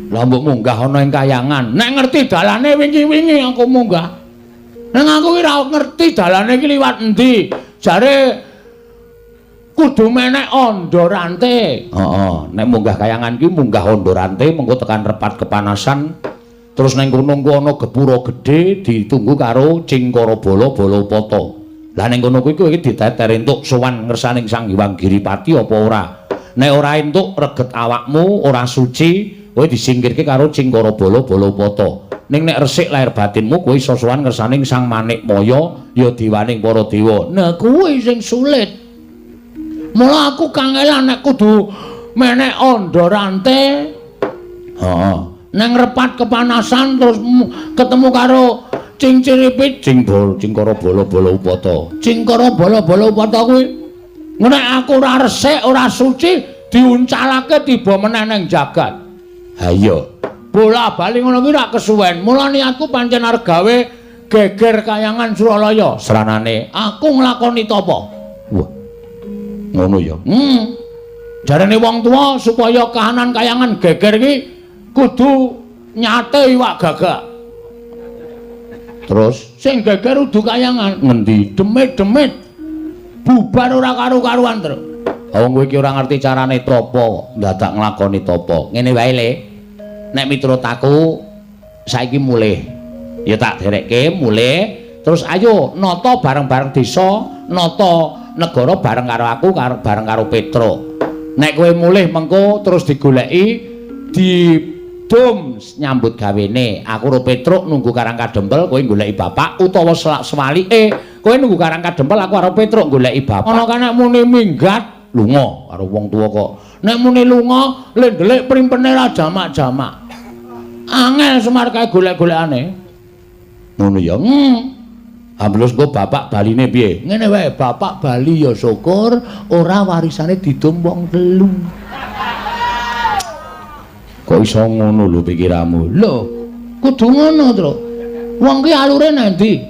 Lah mbok munggah ana ing kayangan. Nek ngerti dalane wingi-wingi aku munggah. Ning aku ki ora ngerti dalane iki liwat endi. Jare kudu menek andha rante. Heeh, nek munggah kayangan ki munggah andha rante mengko tekan repat kepanasan. Terus ning kono engko ana gepura gedhe ditunggu karo Cingkara Bala Balapata. Lah ning kono kuwi kowe iki diteter entuk sowan ngersaning Sang Hyang Giripati apa ora? Nek ora entuk reget awakmu ora suci, kowe disingkirke karo Cingkara Bala Balapata. Ning nek resik lahir batinmu kowe iso sowan ngersaning Sang Manikmaya ya dewaning para dewa. Nah kuwi sing sulit. Mula aku kangelan nek kudu menek andha rante. Heeh. Neng repat kepanasan terus ketemu karo Cingciripit Cingkara Bala Balapata. Cingkara Bala Balapata kuwi nek aku ora resik, ora suci diuncalake tiba meneh nang jagat. Ha iya. Bola-bali ngono kuwi rak kesuwen. Mula niatku pancen arep gawe geger kayangan Suralaya. Sranane aku nglakoni tapa. Wah. Ngono ya. Jarene wong tuwa supaya kahanan kayangan geger iki kudu nyate iwak gagak. Terus sing geger udu kayangan ngendi? Demit-demit. Bubar ora karu-karuan, Tru. Wong kowe iki ora ngerti carane tapa, ndadak nglakoni tapa. Ngene wae, Le. Nek miturut aku saiki mulih. Ya tak derekke mulih, terus ayo nata bareng-bareng desa, nata negara bareng karo aku, bareng karo Petruk. Nek kowe mulih mengko terus digoleki didum nyambut gawene. Aku karo Petruk nunggu Karang Kadempel, kowe goleki bapak utawa sewalike kowe nunggu Karang Kadempel, aku karo Petruk goleki bapak. Ana kan nek muni minggat lunga karo wong tuwa kok. Nek muni lunga le ndelik primpene ra jamak-jamak. Angel Semar kae golek-golekane. Ngono ya. Amblus engko bapak baline piye? Ngene wae, bapak bali ya syukur ora warisane didum wong telu. Kok iso ngono lho pikiranmu? Lho, kudu ngono, Tru. Wong ki alure nang ndi?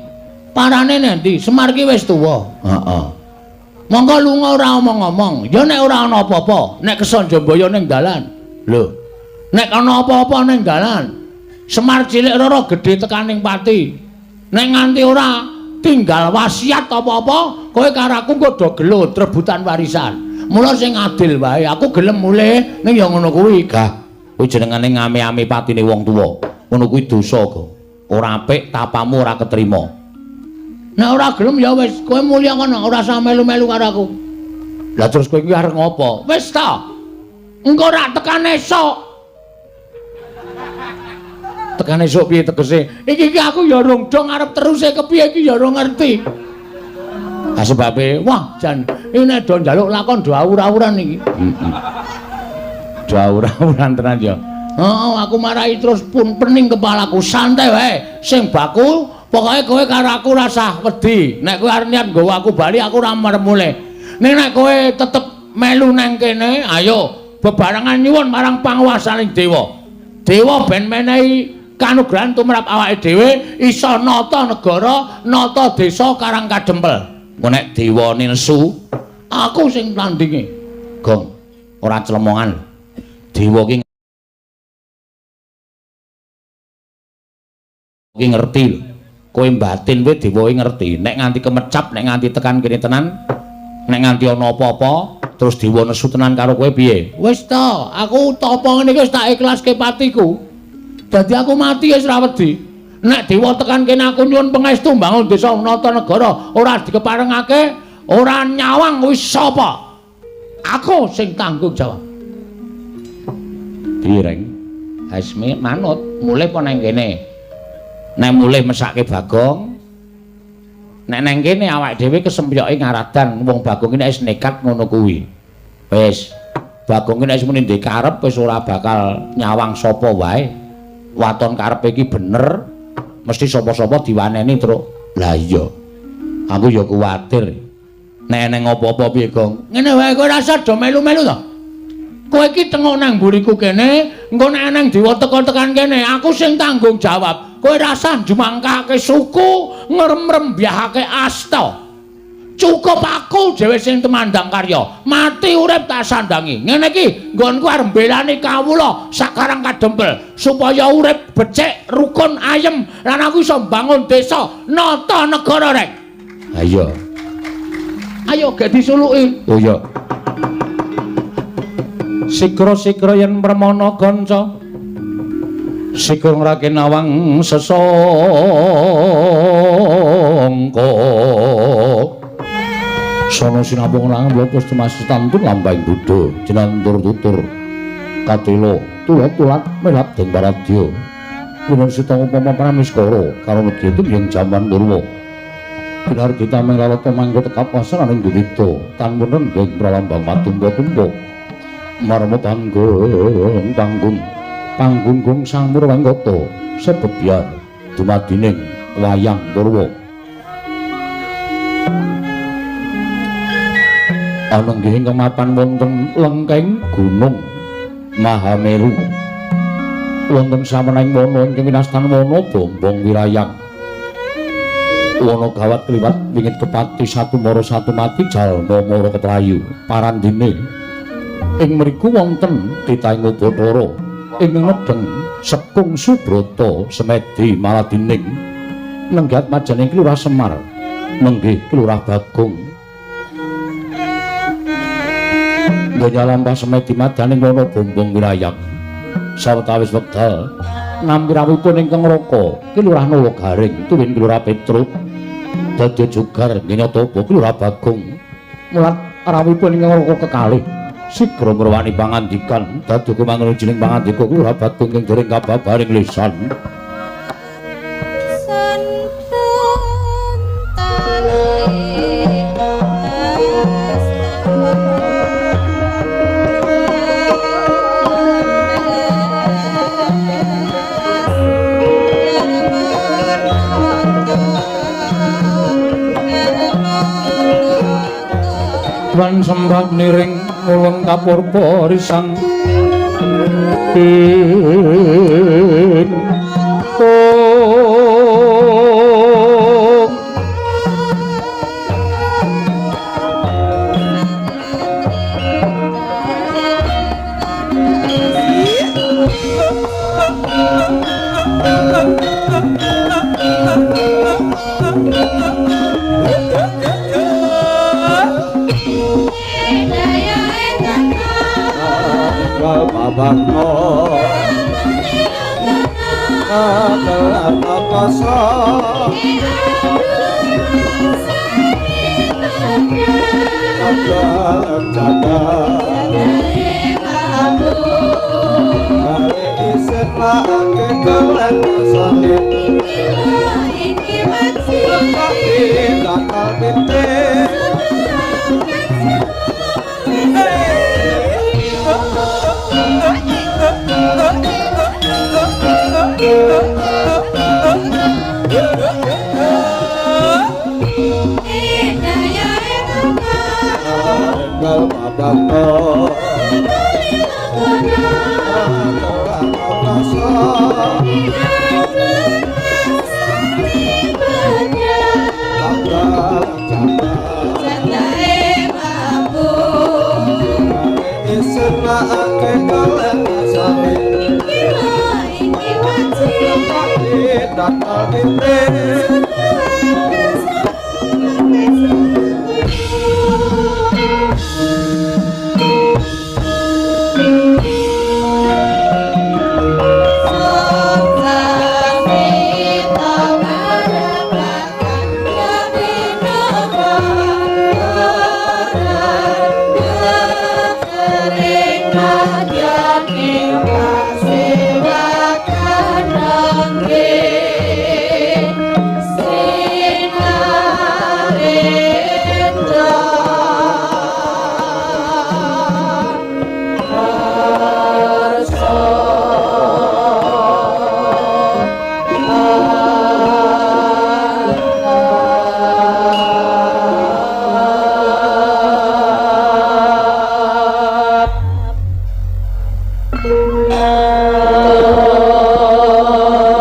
Parane nang ndi? Semar ki wis tuwa. Heeh. Monggo lunga ora omong-omong. Ya nek ora ana apa-apa, nek kesanjambaya ning dalan. Lho. Nek ana apa-apa ning dalan, Semar cilik rara gedhe tekaning pati. Nek nganti ora tinggal wasiat apa-apa, kowe karo aku engko do gelut rebutan warisan. Mula sing adil wae, aku gelem mulih ning ya ngono kuwi. Gah, kuwi jenengane ngame-ame patine wong tuwa. Ngono kuwi dosa kok. Ora apik, tapamu ora ketrima. Nek ora gelem ya wis, kowe mulya kono, ora usah melu-melu karo aku. Lah terus kowe iki arep ngopo? Wis ta. Engko rak tekan esuk. Tekan esuk piye tegese? Iki iki aku ya rung dong arep teruse kepiye iki ya rung ngerti. Ha sebabe, wah jan iki nek do njaluk lakon do awur-awuran iki. Heeh. Do awur-awuran tenan ya. Heeh, aku marahi terus pun pening kepalaku. Santai wae. Sing baku pokoke kowe karo aku rasah wedi. Nek kowe arep niat nggawa aku bali aku ora merem mulih. Ning nek kowe tetep melu nang kene, ayo bebarengan nyuwun marang panguwasaning dewa. Dewa ben menehi kanugrahan tumrap awake dhewe iso nata negara, nata desa Karang Kadempel. Engko nek dewa nesu, aku sing tandinge. Gong, ora clemongan. Dewa ki ngerti lho. Kowe batin kowe dewa ki ngerti. Nek nganti kemecap, nek nganti tekan kene tenan, nek nganti ana apa-apa, terus dewa nesu tenan karo kowe piye? Wis to, aku tapa ngene iki wis tak ikhlaske patiku. Dadi aku mati wis ora wedi. Nek dewa tekan kene aku nyuwun pangestu mbangun desa nata negara, ora dikeparengake, ora nyawang wis sapa? Aku sing tanggung jawab. Piye, Reng? Wis manut, mulih apa nang kene? Nek mulih mesake Bagong. Nek nang kene awake dhewe kesempyoke ngaradan wong Bagong iki nek wis nekat ngono kuwi. Wis, Bagong iki nek wis muni ndek karep wis ora bakal nyawang sapa wae. Waton karepe iki bener, mesti sapa-sapa diwaneni, Truk. Lah iya. Aku ya kuwatir. Nek eneng apa-apa piye, Gong? Ngene wae kowe rasa do melu-melu to. Kowe iki tengok nang mburiku kene, engko nek eneng dewa teka tekan kene, aku sing tanggung jawab. Kowe rasah njumangkake suku, ngremrembyahake asta. Cukup aku dhewe sing tumandang karya. Mati urip tak sandangi. Ngene iki nggonku arep mbelani kawula sakarang kadempel supaya urip becik, rukun, ayem lan aku iso mbangun desa, nata negara rek. Ayo. Ayo gek disuluki. Oh iya. Sikra-sikra yen permana kanca. Sikra ngrake nawang sesangka. Sono sinambung lanang bloko semas tantun lambang buddha jinantur tutur katelo tulat-tulat melap den paradya lumun sita upama pramiskara karo nedya tumyeng jaman purwa binar ditameng lalata mangga tekap wasananing duwita tanpa nenggeng pralambang matumpa-tumpa marma panggung panggung panggunggung sang murwanggata sebebyar dumadining wayang purwa. Anenggih ingkang mapan wonten lengkeng gunung Mahameru wonten samenaing wana ingkang winastan wana Bombong Wirayang wana gawat kliwat wingit kepati satu mara satu mati jalma mara ketrayu parandine ing mriku wonten titahing Bathara ing nedheng Sekung Subrata semedi maladining nenggat majaning Kelurah Semar nenggih Kelurah Bagong donya lampah semedi madaning wana Bombong Wirayang sawetawis wekdal nampi rawuhipun ingkang Raka Kelurah Nala Garing tuwin Kelurah Petruk dadya jugar nyatapa Kelurah Bagong mulat rawuhipun ingkang Raka kekalih sigra murwani pangandikan dadya kumangun jeneng pangandika Kelurah Bagong ing dereng kababaring lisan. Wan sembah niring mulung kapurba risang ing Babakno kakelar kapasa kakelar jaga kare isin lake kelan sahit iki bakal pitik.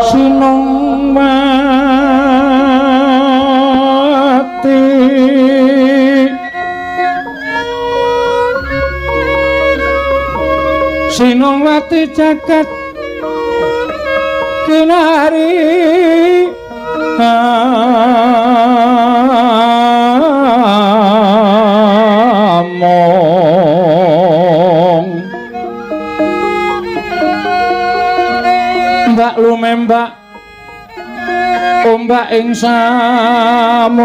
Sinung mati. Sinongwati jagat kinari among mbak lumembak ombak ing samudra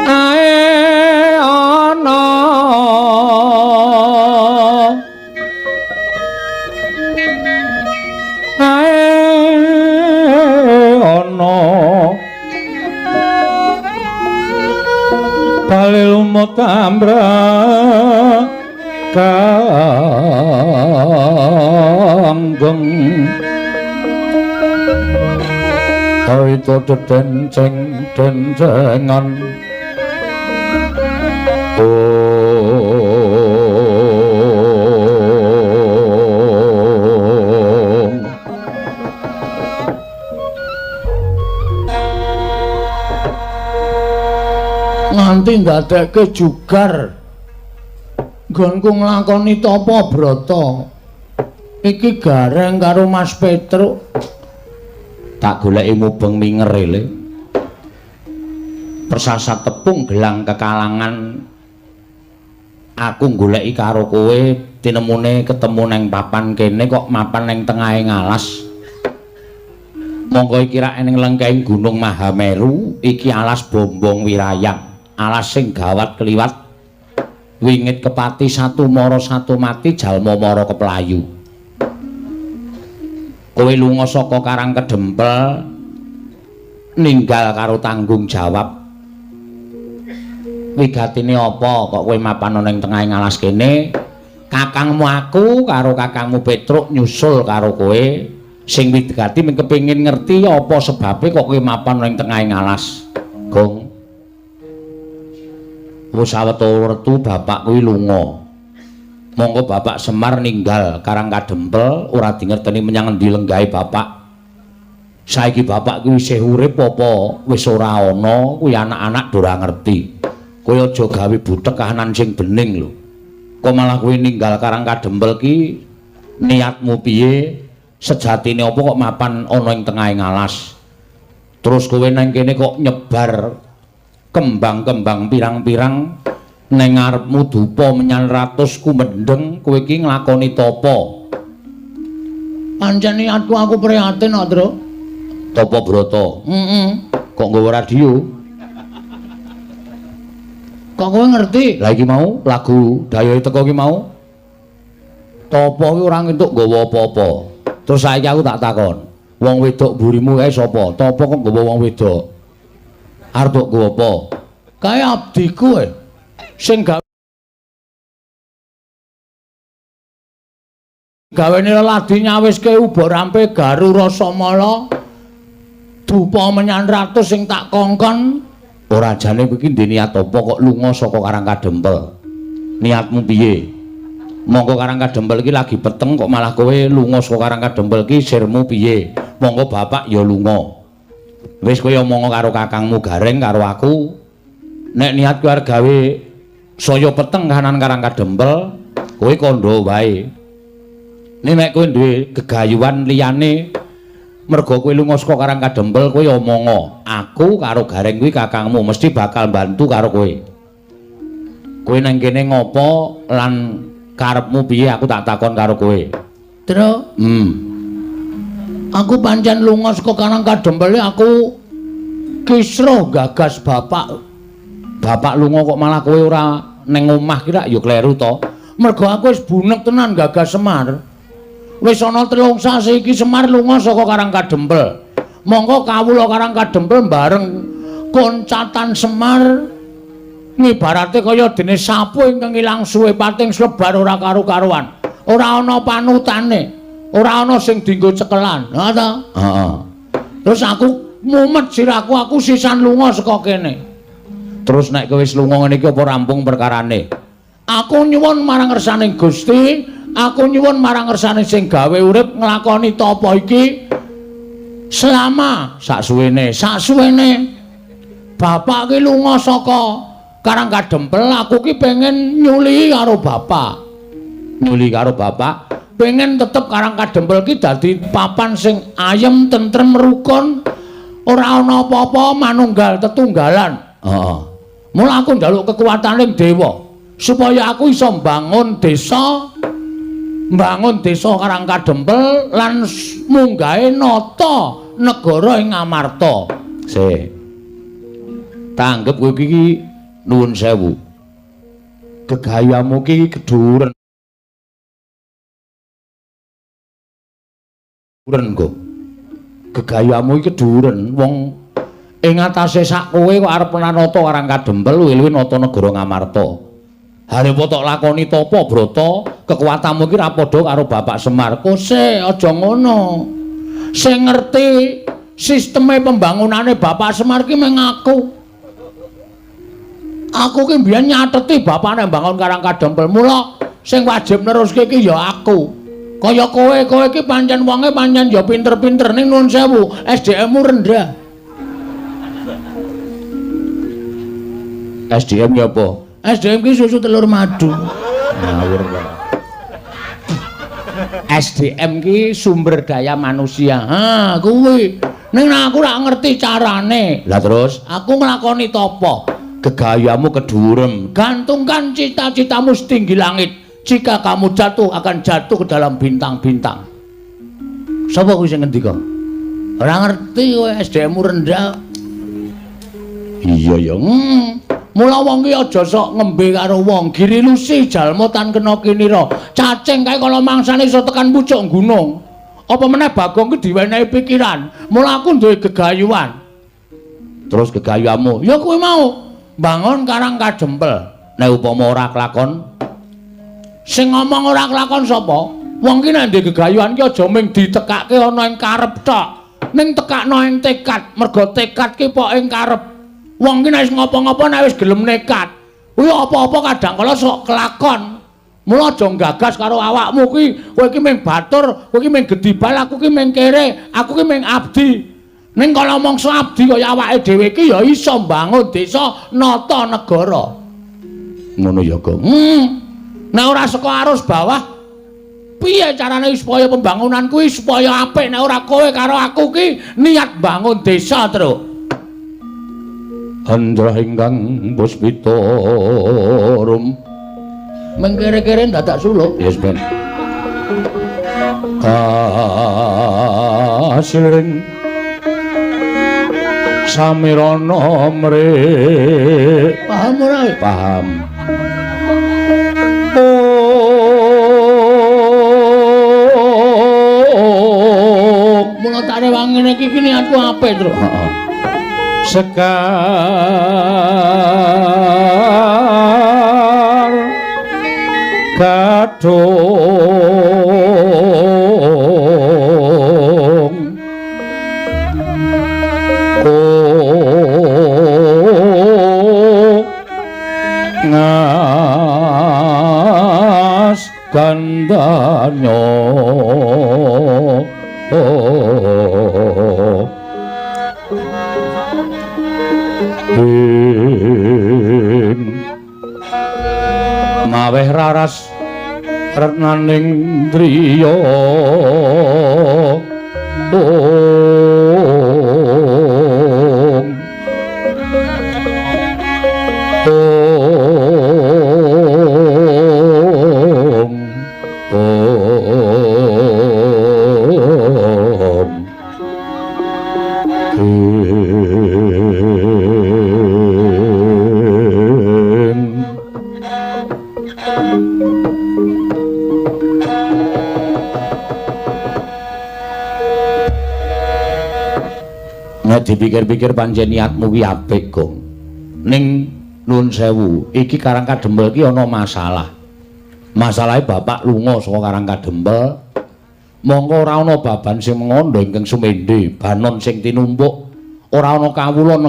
ae ana ae ana bali lumut ambra kanggeng kaito dedenceng dencengan ong. Nganti ndadekke jugar nggonku nglakoni tapa brata. Iki Gareng karo Mas Petruk tak goleki mubeng minger le. Persasat tepung gelang kekalangan aku goleki karo kowe tinemune ketemu neng papan kene kok mapan neng tengahe ngalas. Monggo iki rak ning lengkeng Gunung Mahameru iki alas Bombong Wirayang, alas sing gawat kliwat wingit kepati satu mara satu mati jalma mara keplayu. Kowe lunga saka Karang Kedempel ninggal karo tanggung jawab. Wigatine apa kok kowe mapan ana ing tengahing alas kene? Kakangmu aku karo kakangmu Petruk nyusul karo kowe. Sing wigati mung kepengin ngerti apa sebabe kok kowe mapan ning tengahing alas. Gong. Wis sawetara wertu bapak kuwi lunga. Monggo bapak Semar ninggal Karang Kadempel ora dingerteni menyang endi lenggahe bapak. Saiki bapak kuwi isih urip apa wis ora ana kuwi anak-anak do ora ngerti. Kowe aja gawe butek kahanan sing bening lho. Kok malah kowe ninggal Karang Kadempel ki niatmu piye? Sejatine apa kok mapan ana ing tengahing alas? Terus kowe nang kene kok nyebar kembang-kembang pirang-pirang neng ngarepmu dupa menyan ratus kumendeng, kowe iki nglakoni tapa? Pancen niatku aku prihatin kok, Truk. Tapa brata? Heeh. Kok nggawa radio? Kok kowe ngerti? Lah iki mau lagu Dayohe teko iki mau. Tapa kuwi ora entuk nggawa apa-apa. Terus saiki aku tak takon, wong wedok mburimu kae sapa? Tapa kok nggawa wong wedok? Arep mbok nggawa apa? Kae abdiku e. Sing gawene leladi nyawiske uba rampe garu rasamala dupa menyan ratus sing tak kongkon. Ora jane kowe iki ndek niat apa kok lunga saka Karang Kadempel? Niatmu piye? Monggo Karang Kadempel iki lagi peteng kok malah kowe lunga saka Karang Kadempel iki sirmu piye? Monggo bapak ya lunga. Wis kowe omong karo kakangmu Gareng karo aku. Nek niat kowe arep gawe saya peteng kahanan Karang Kadempel, kowe kandha wae. Nek kowe duwe gegayuhan liyane mergo kowe lunga saka Karang Kadempel, kowe omonga, aku karo Gareng kuwi kakangmu mesti bakal bantu karo kowe. Kowe nang kene ngopo lan karepmu piye aku tak takon karo kowe. Truk. Aku pancen lunga saka Karang Kadempel aku kisruh gagas bapak. Bapak lunga kok malah kowe ora ning omah ki rak ya kleru to. Mergo aku wis bunek tenan gagas Semar. Wis ana 3 sasi iki Semar lunga saka Karang Kadempel. Monggo kawula Karang Kadempel bareng koncatan Semar ngibarate kaya dene sapu ingkang ilang suwe pating slebar ora karu-karuan. Ora ana panutane, ora ana sing dienggo cekelan. Ha ta? Heeh. Terus aku mumet sirahku, aku sisan lunga saka kene. Terus nek kowe wis lunga ngene iki apa rampung perkarane? Aku nyuwun marang ngersaning Gusti, aku nyuwun marang ngersane sing gawe urip nglakoni tapa iki. Selama saksuwene bapak ki lunga saka Karang Kadempel, aku ki pengen nyuli karo bapak. Nyuli karo bapak, pengen tetep Karang Kadempel ki dadi papan sing ayem, tentrem, rukun, ora ana apa-apa, manunggal tetunggalan. Heeh. Mula aku njaluk kekuataning dewa supaya aku iso mbangun desa, mbangun desa Karang Kadempel lan munggahe nata negara ing Amarta. Sik. Tanggep kowe iki nuwun sewu. Gegayamu ki kedhuwuren. Kok. Gegayamu iki kedhuwuren wong ing atase sak kowe kok arep nata Karang Kadempel luwih-luwih nata negara Ngamarta. Harepa tok lakoni tapa brata, kekuatanmu iki ra padha karo Bapak Semar. Kose aja ngono. Sing ngerti sisteme pembangunane Bapak Semar ki mung aku. Aku ki mbiyen nyateti bapak nek mbangun Karang Kadempel. Mula sing wajib neruske ki ya aku. Kaya kowe, kowe ki pancen wonge pancen ya pinter-pinter ning nuwun sewu, SDM-mu rendah. SDM ki apa? SDM ki susu telur madu. Ngawur kok. SDM ki sumber daya manusia. Ha, kuwi. Ning aku ora ngerti carane. Lah terus aku nglakoni tapa? Gegayamu kedhuwuren. Gantungkan cita-citamu setinggi langit. Jika kamu jatuh akan jatuh ke dalam bintang-bintang. Sapa kuwi sing ngendika? Ora ngerti kowe, SDM-mu rendah. Iya ya. Mula wong ki aja sok ngembe karo wong. Giri lusi jalma tan kena kinira. Cacing kae kala mangsane iso tekan pucuk gunung. Apa meneh Bagong ki diwenehi pikiran. Mula aku duwe gegayuhan. Terus gegayuhanmu? Ya kuwi mau. Bangun Karang Kadempel. Nek upama ora kelakon, sing ngomong ora kelakon sapa? Wong ki nek ndek gegayuhan ki aja mung ditekake ana ing karep tok. Ning tekakno ing tekad, mergo tekad ki pok ing karep. Wong ki nek wis ngopo-ngopo nek wis gelem nekat, kuwi apa-apa kadang kala sok kelakon. Mula aja nggagas karo awakmu ki, kowe ki mung batur, kowe ki mung gedibal, aku ki mung kere, aku ki mung abdi. Ning kala mangsa abdi kaya awake dhewe iki ya iso mbangun desa, nata negara. Ngono ya, Gong. Nek ora saka arus bawah, piye carane supaya pembangunan kuwi supaya apik nek ora kowe karo aku ki niat bangun desa, Truk? Andra ingkang puspita rum. Mengkere-kere dadak suluk. Yes, ben. Kasiring samirana mre. Paham ora? Paham. Oh, mula tak rewangi ngene iki niatku apik, Truk. Heeh. Sekar gadhung ngas gandanyo ing maweh raras retnaning driya. Om Om Om. Nek dipikir-pikir pancen niatmu ki apik, Gong. Ning nuwun sewu, iki Karang Kadempel ki ana masalah. Masalahe bapak lunga saka Karang Kadempel, mongko ora ana baban sing mengandha ingkang sumende, banon sing tinumpuk, ora ana kawula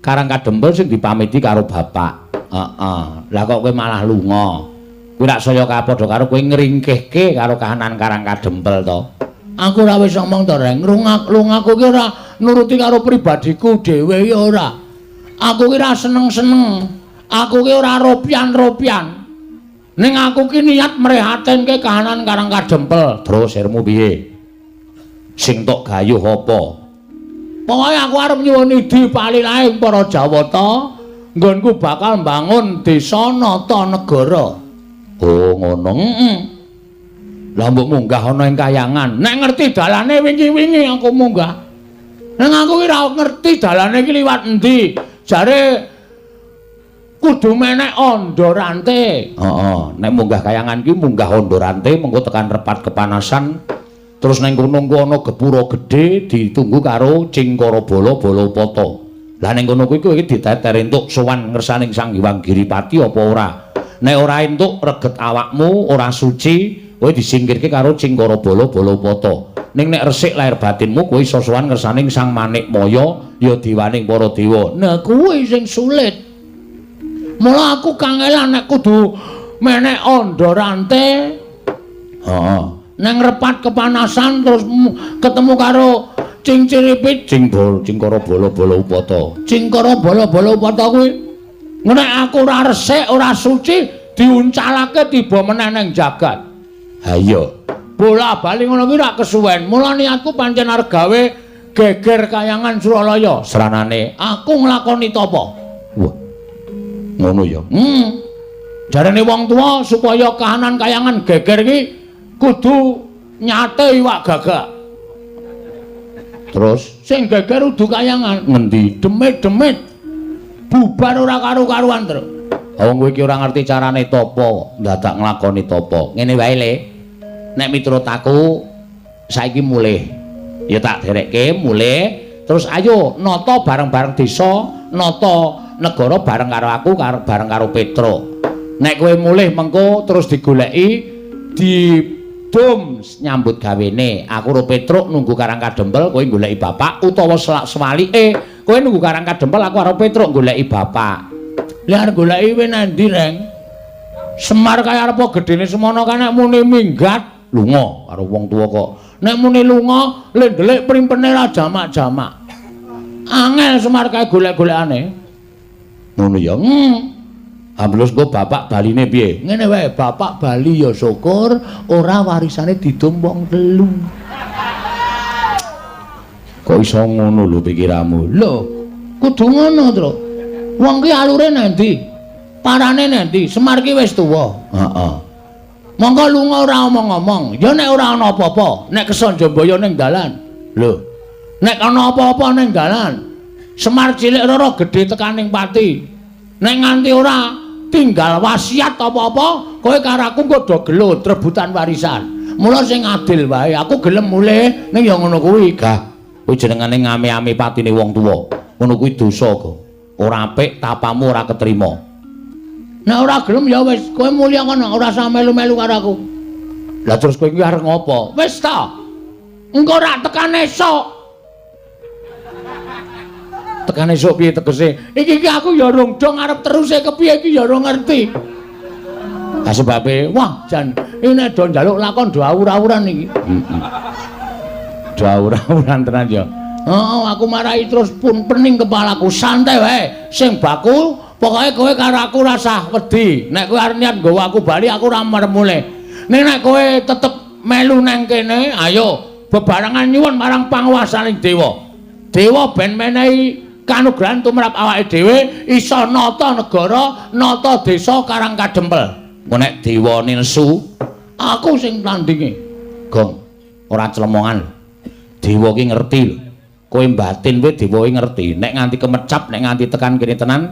Karang Kadempel sing dipamiti karo bapak. Heeh. Lah kok kowe malah lunga? Kuwi rak saya kapadha karo kowe ngringkehke karo kahanan Karang Kadempel to. Aku ora wis ngomong to, Reng. Lungaku ki ora nuruti karo pribadiku dhewe ya ora. Aku ki ora seneng-seneng. Aku ki ora ropian-ropian. Ning aku ki niat mrehatinke kahanan Karang Kadempel. Terus sirmu piye? Sing tok gayuh apa? Pokoke aku arep nyuwun idi palilaing para Jawata, nggonku bakal mbangun desa nata negara. Oh, ngono. Heeh. Lah mbok munggah ana ing kayangan. Nek ngerti dalane wingi-wingi aku munggah. Ning aku ki ora ngerti dalane iki liwat endi. Jare kudu menek andha rante. Heeh, nek munggah kayangan ki munggah andha rante mengko tekan repat kepanasan. Terus neng kono engko ana gepura gedhe ditunggu karo Cingkara Bala Balapata. Lah ning kono kuwi kowe iki diteter entuk sowan ngersaning Sang Hyang Giripati apa ora? Nek ora entuk reget awakmu ora suci, kowe disingkirke karo Cingkara Bala Balapata. Ning nek resik lahir batinmu kowe iso sowan ngersaning Sang Manikmaya ya dewaning para dewa. Nah kuwi sing sulit. Mula aku kangelan nek kudu menek andha rante. Heeh. Neng repat kepanasan terus ketemu karo Cingciripit, Cingkara Bala Balapata. Cingkara Bala Balapata kuwi nek aku ora resik, ora suci diuncalake tiba meneh neng jagat. Ha iya. Bola-bali ngono kuwi ora kesuwen. Mula niatku pancen arep gawe geger kayangan Suralaya. Sranane aku nglakoni tapa. Wah. Ngono ya. Jarene wong tuwa supaya kahanan kayangan geger iki kudu nyate iwak gagak. Terus sing geger udu kayangan ngendi? Demit-demit bubar ora karu-karuan, Tru. Wong kowe iki ora ngerti carane tapa, dadak nglakoni tapa. Ngene wae, Le. Nek miturut aku saiki mulih. Ya tak derekke mulih, terus ayo nata bareng-bareng desa, nata negara bareng karo aku, bareng karo Petro. Nek kowe mulih mengko terus digoleki di dum nyambut gawene. Aku ro Petruk nunggu Karang Kadempel, kowe goleki bapak utawa sewalike kowe nunggu Karang Kadempel, aku karo Petruk goleki bapak. Lah arep goleki kowe nang ndi, Reng? Semar kaya arep gedene semono kae nek muni minggat lunga karo wong tuwa kok. Nek muni lunga lendelik primpene ra jamak-jamak. Angel Semar kae golek-golekane. Ngono ya. Amblus engko bapak baline piye? Ngene wae, bapak bali ya syukur, ora warisane didum wong telu. Kok iso ngono lho pikiranmu? Lho, kudu ngono, Tru. Wong ki alure nang ndi? Parane nang ndi? Semar ki wis tuwa. Heeh. Monggo lunga ora omong-omong. Ya nek ora ana apa-apa, nek kesanjambaya ning dalan. Lho, nek ana apa-apa ning dalan, Semar cilik rara gedhe tekaning pati. Nek nganti ora tinggal wasiat apa-apa, kowe karo aku engko do gelut rebutan warisan. Mula sing adil wae, aku gelem mulih ning ya ngono kuwi. Gah, kuwi jenengane ngame-ame patine wong tuwa. Ngono kuwi dosa kok. Ora apik, tapamu ora ketrima. Nek ora gelem ya wis, kowe mulya kono, ora usah melu-melu karo aku. Lah terus kowe iki arep ngopo? Wis ta. Engko ora tekan esuk. Tekan esuk piye tegese? Iki iki aku ya rong dong arep teruse kepiye iki ya ora ngerti. Lah sebabe, wah jan iki nek do njaluk lakon do awur-awuran iki. Heeh. Do awur-awuran tenan ya. Heeh, aku marahi terus pun pening kepalaku. Santai wae, sing baku pokoke kowe karo aku ora usah wedi. Nek kowe arep niat nggawa aku bali aku ora merem mulih. Ning nek kowe tetep melu nang kene, ayo bebarengan nyuwun marang panguwasaning dewa. Dewa ben menehi kanugrahan tumrap awake dhewe iso nata negara, nata desa Karang Kadempel. Engko nek dewa nesu, aku sing tandinge. Gong, ora clemongan. Dewa ki ngerti lho. Kowe mbatin kowe dewa ki ngerti. Nek nganti kemecap, nek nganti tekan kene tenan,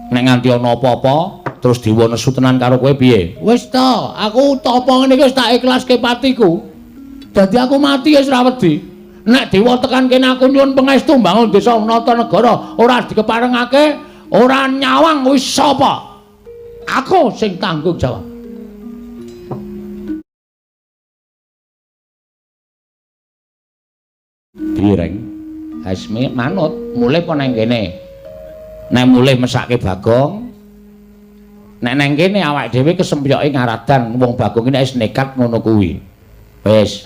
nek nganti ana apa-apa, terus dewa nesu tenan karo kowe piye? Wis ta, aku tapa ngene iki wis tak ikhlaske patiku. Dadi aku mati wis ora wedi. Nek dewa tekan kene aku nyuwun pangestu mbangun desa nata negara, ora dikeparengake, ora nyawang wis sapa? Aku sing tanggung jawab. Piye, Reng? Hasmi manut, mulih apa nang kene? Nek mulih mesake Bagong. Nek nang kene awake dhewe kesempyoke ngaradan wong Bagong iki nek wis nekat ngono kuwi. Wis.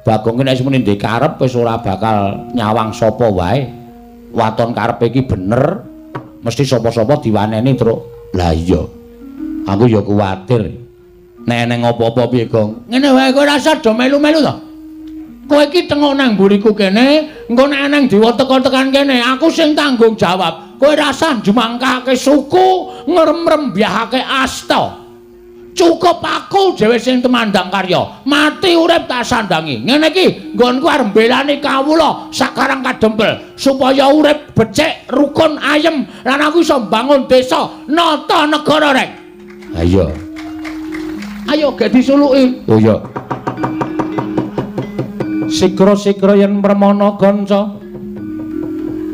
Bagong ki nek wis muni ndek karep wis ora bakal nyawang sapa wae. Waton karepe iki bener, mesti sapa-sapa diwaneni, Truk. Lah iya. Aku ya kuwatir. Nek eneng apa-apa piye, Gong? Ngene wae kowe rasa do melu-melu to. Kowe iki tengok nang mburiku kene, engko nek eneng dewa teka tekan kene, aku sing tanggung jawab. Kowe rasa njumangkake suku, ngremrembyahake asta. Cukup aku dhewe sing temandang karya, mati urip tak sandangi. Ngene iki nggonku arep mbelani kawula sakarang kadempel supaya urip becik, rukun, ayem lan aku iso mbangun desa, nata negara rek. Ayo. Ayo gek disuluki. Oh iya. Sikra-sikra yen permana kanca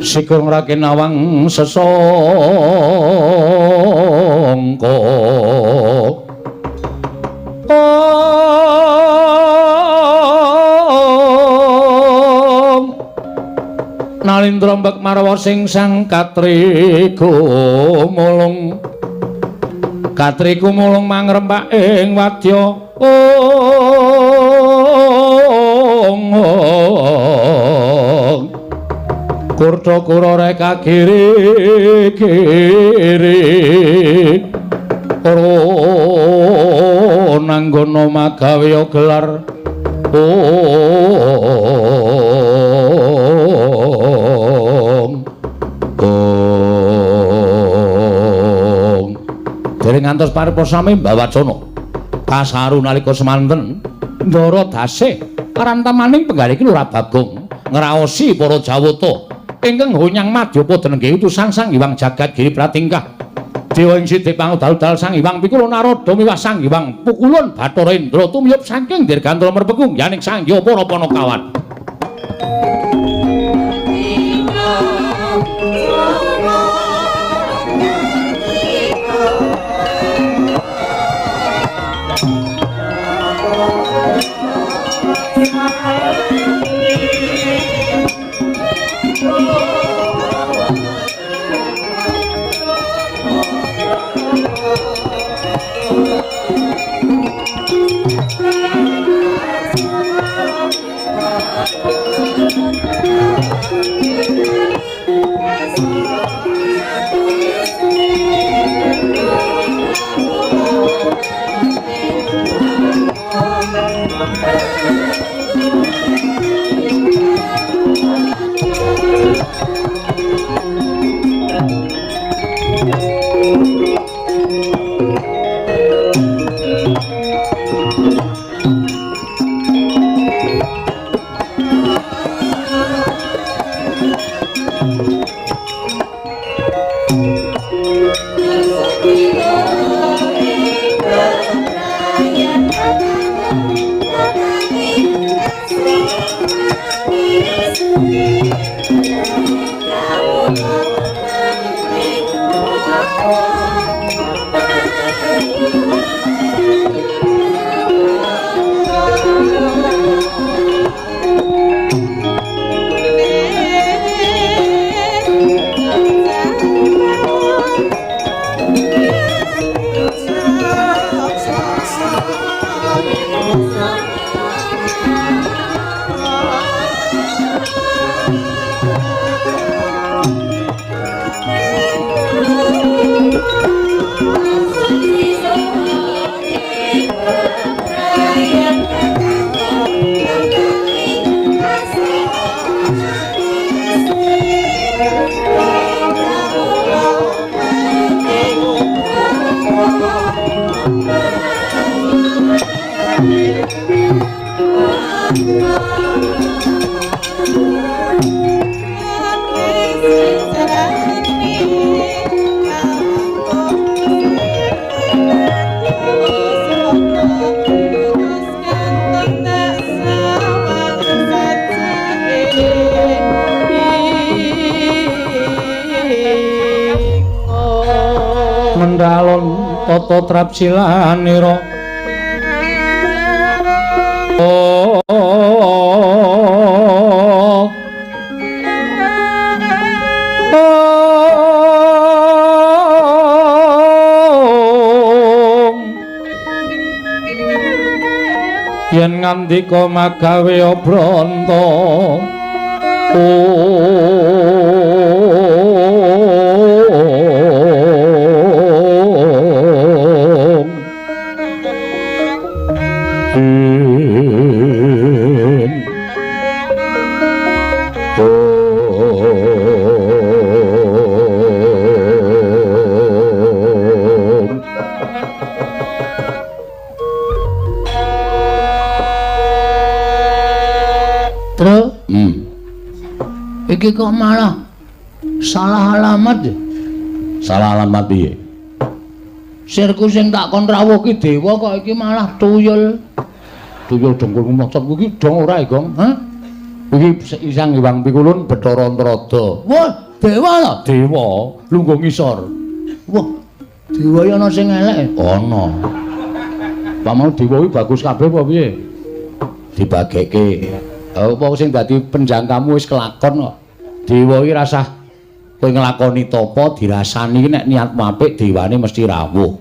sikra ngrake nawang sesangka. Nalindra mbek marwa sing sang katriku mulung, katriku mulung mangrempak ing wadya. Kurta kura reka kiri kiri ora nanggono magawe gelar. Ong ong Dereng ngantos paripasami mbawacana kasaru nalika semanten ndara dasih rantamaning penggalih Lurah Bagong ngraosi para jawata ingkang honyang madyapa denengge utusan Sang Hyang Jagat Giri Pratingkah. Dewa ing sithik pangudal-udal Sang Hyang Pikula Narada miwah Sang Hyang Pukulun Bathara Indra tumiyup saking dirgantara merpekung yaning Sang Hyang para panakawan. Mendalon tata trapsilanira. Yen ngandika magawe obranta. Iki kok malah salah alamat ya? Salah alamat piye? Sirku sing tak kon rawuh ki dewa kok iki malah tuyul. Tuyul dengkul maksud iki dong ora, Gong? Hah? Iki Sang Hyang Pikulun Bathara Antarada. Wah, dewa lho. Dewa lungguh ngisor. Wah, dewa iki ana sing elek. Ana. Pak mau dewa iki bagus kabeh apa piye? Dibageke. Apa sing dadi penjangkamu wis kelakon kok. Dewa iki rasah kowe nglakoni tapa dirasani iki nek niatmu apik dewane mesti rawuh.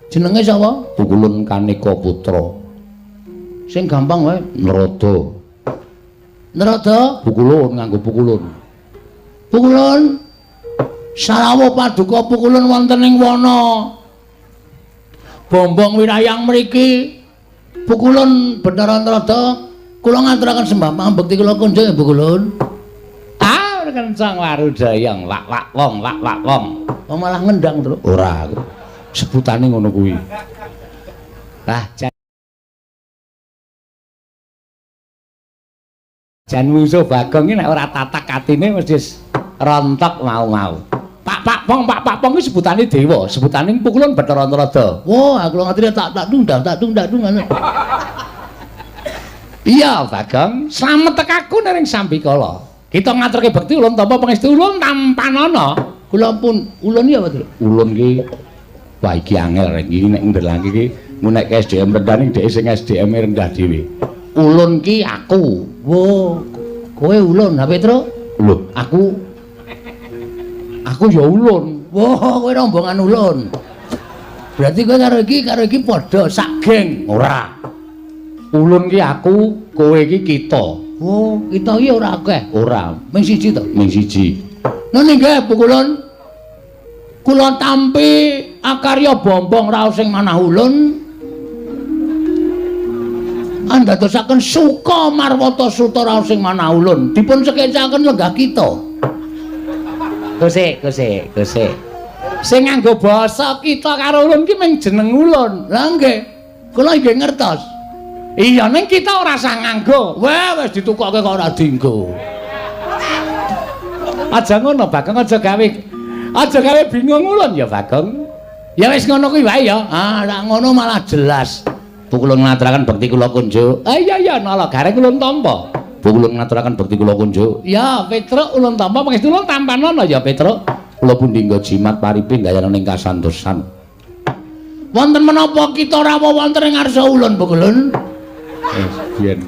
Jenenge sapa? Pukulun Kaneka Putra. Sing gampang wae. Narada. Narada? Pukulun nganggo pukulun. Pukulun. Sarawuh paduka pukulun wonten ing wana Bombong Wirayang mriki. Pukulun Bathara Narada kula ngaturaken sembah pambekti kula kunjung Pukulun. Ah, kencang warudayang lak lak wong lak lak wong. Oh, malah ngendang, Truk. Ora, sebutane ngono kuwi. Lah jan musuh Bagong iki nek ora tatak atine mesti rontok mau-mau. Pak pak pong pak pak pong iki sebutane dewa, sebutane Pukulun Bathara Narada. Wah, aku ngerti tak tak tundang tak tundang ngono. Iya, Bagong, slamet tekaku ning sambikala. Kita ngaturke bekti ulun tampa pangestu ulun tampanana. Kula pun ulun ya, Pak. Ulun ki wah iki angel rek iki nek ndelangke iki nek SDM rendah ning dhek sing SDM rendah dhewe. Ulun ki aku. Wo, kowe ulun, ha Petro? Lho, aku ya ulun. Wo, kowe rombongan ulun. Berarti kowe karo iki padha sak geng. Ora. Ulun ki aku, kowe iki kita. Oh, kita iki ora akeh. Ora, ming siji to. Ming siji. Nene nggih, Pukulun. Kula tampi akarya bombong raos sing manah ulun. Andadosaken suka marwata suta raos sing manah ulun. Dipun sekecaken lenggah kita. Gosek, gosek, gosek. Sing nganggo basa kita karo ulun ki ming jeneng ulun. Lah nggih. Kula nggih ngertos. Iya, ning kita ora usah nganggo. Wah, wis ditukokke kok ora dienggo. Aja ngono, Bagong, aja gawe bingung ulun ya, Bagong. Ya wis ngono kuwi wae ya. Ah, nek ngono malah jelas. Pukulun ngaturaken bekti kula kunjuk. Ah iya iya, nala gareng ulun tampa. Pukulun ngaturaken bekti kula kunjuk. Ya, Petruk ulun tampa pangestu ulun tampanana ya, Petruk. Kula pundi nggo jimat paripi gayane ning kasantosan. Wonten menapa kita rawuh wonten ing ngarsa ulun, Pukulun? Wis biyen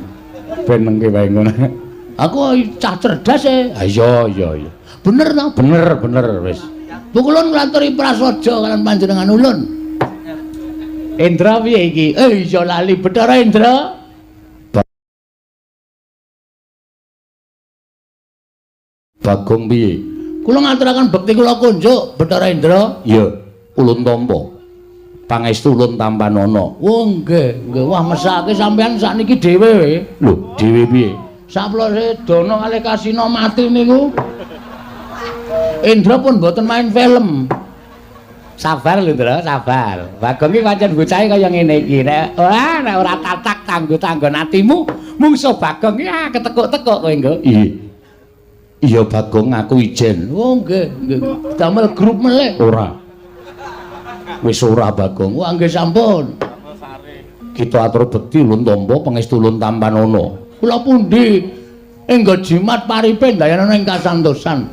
ben mengke wae ngono. Aku cah cerdas e. Ah iya iya iya. Bener to? Bener bener wis. Pukulun nglaturi prasaja kalian panjenengan ulun. Indra piye iki? Iya lali Bathara Indra. Bagong piye? Kula ngaturaken bekti kula kunjuk Bathara Indra. Iya, ulun tampa. Pangestu ulun tampanana. Oh nggih, nggih. Wah mesake sampean sakniki dhewe. Lho, dhewe piye? Saplose Dana kalih Kasina mati niku. Indra pun mboten main film. Sabar lho, Indra, sabar. Bagong iki pancen bocahe kaya ngene iki. Nek ora nek ora tatak tanggo-tanggon atimu, mungsuh Bagong iki ketekuk-tekuk kowe nggo. Iya. Iya Bagong, aku ijen. Oh nggih, nggih. Damel grup melih. Ora. Wis ora Bagong. Wah nggih sampun. Kita atur bekti ulun tampa pangestu ulun tampanana. Kula pundi enggo jimat paripe ndayana ing kasantosan.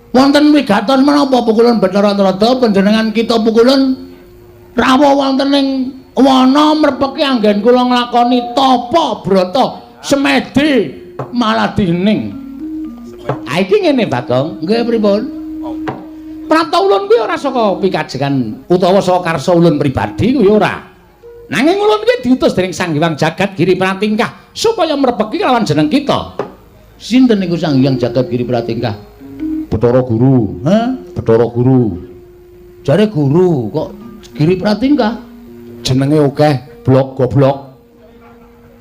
Wonten wigatos menapa Pukulun Bathara Narada panjenengan kita Pukulun rawuh wonten ing wana mrepeki anggen kula nglakoni tapa brata semedi maladining. Ha iki ngene Bagong. Nggih pripun? Prapta ulun kuwi ora saka pikajengan utawa saka karsa ulun pribadi kuwi ora. Nanging ulun iki diutus dening Sang Hyang Jagat Giri Pratingkah supaya mrepeki lawan jeneng kita. Sinten niku Sang Hyang Jagat Giri Pratingkah? Bathara Guru. Hah? Bathara Guru. Jare guru kok Giri Pratingkah? Jenenge akeh, blok goblok.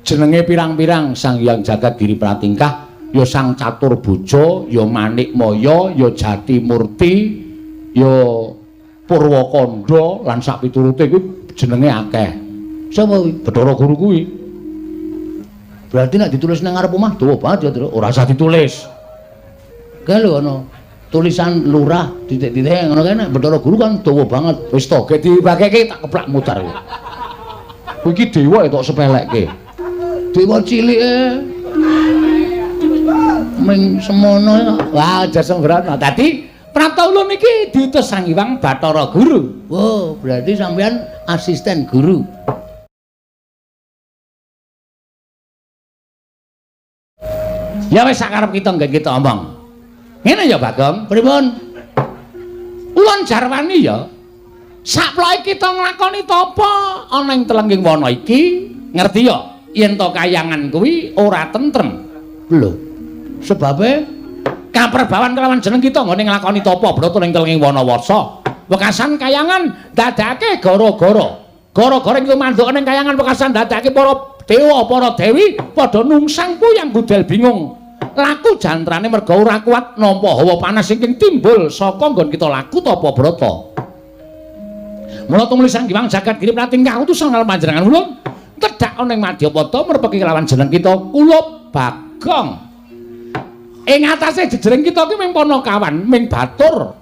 Jenenge pirang-pirang Sang Hyang Jagat Giri Pratingkah ya Sang Catur Boja, ya Manik Maya, ya Jati Murti, ya Purwakanda lan sak piturute kuwi jenenge akeh. Sapa kuwi? Bathara Guru kuwi. Berarti nek ditulis nang ngarep omah dawa banget ya, Tru. Ora usah ditulis. Kae lho ana tulisan lurah titik-titik ngono kae nek Bathara Guru kan dawa banget. Wis to, gek dibakeke tak keplak mutar kowe. Kowe iki dewa ya tok sepelekke. Dewa cilike. Ming semono. Wah, aja sembrono. Dadi Prapta ulun iki diutus Sang Hyang Bathara Guru. Oh, berarti sampean asisten guru. Ya wis sakarep kita nggen kita omong. Ngene ya, Bagong. Pripun? Ulun jarwani ya. Sakploke kita nglakoni tapa ana ing telengging wana iki, ngerti ya yen to kayangan kuwi ora tentrem. Lho. Sebabe kaperbawan kelawan jeneng kita nggone nglakoni tapa brata ning telengging wana wasa. Wekasan kayangan dadake gara-gara. Gara-gara ing tumanduk ning kayangan wekasan dadake para dewa, para dewi padha nungsang puyang gudel bingung. Laku jantrane merga ora kuat nampa hawa panas ingkang timbul saka nggon kita laku tapa brata. Mula tumuli Sang Hyang Jagat Giri Pratingkah utusan karo panjenengan ulun tedhak ana ing Madyapada mrepeki kelawan jeneng kita Kulup Bagong. Ing atase jejering kita ki ming panakawan, ming batur,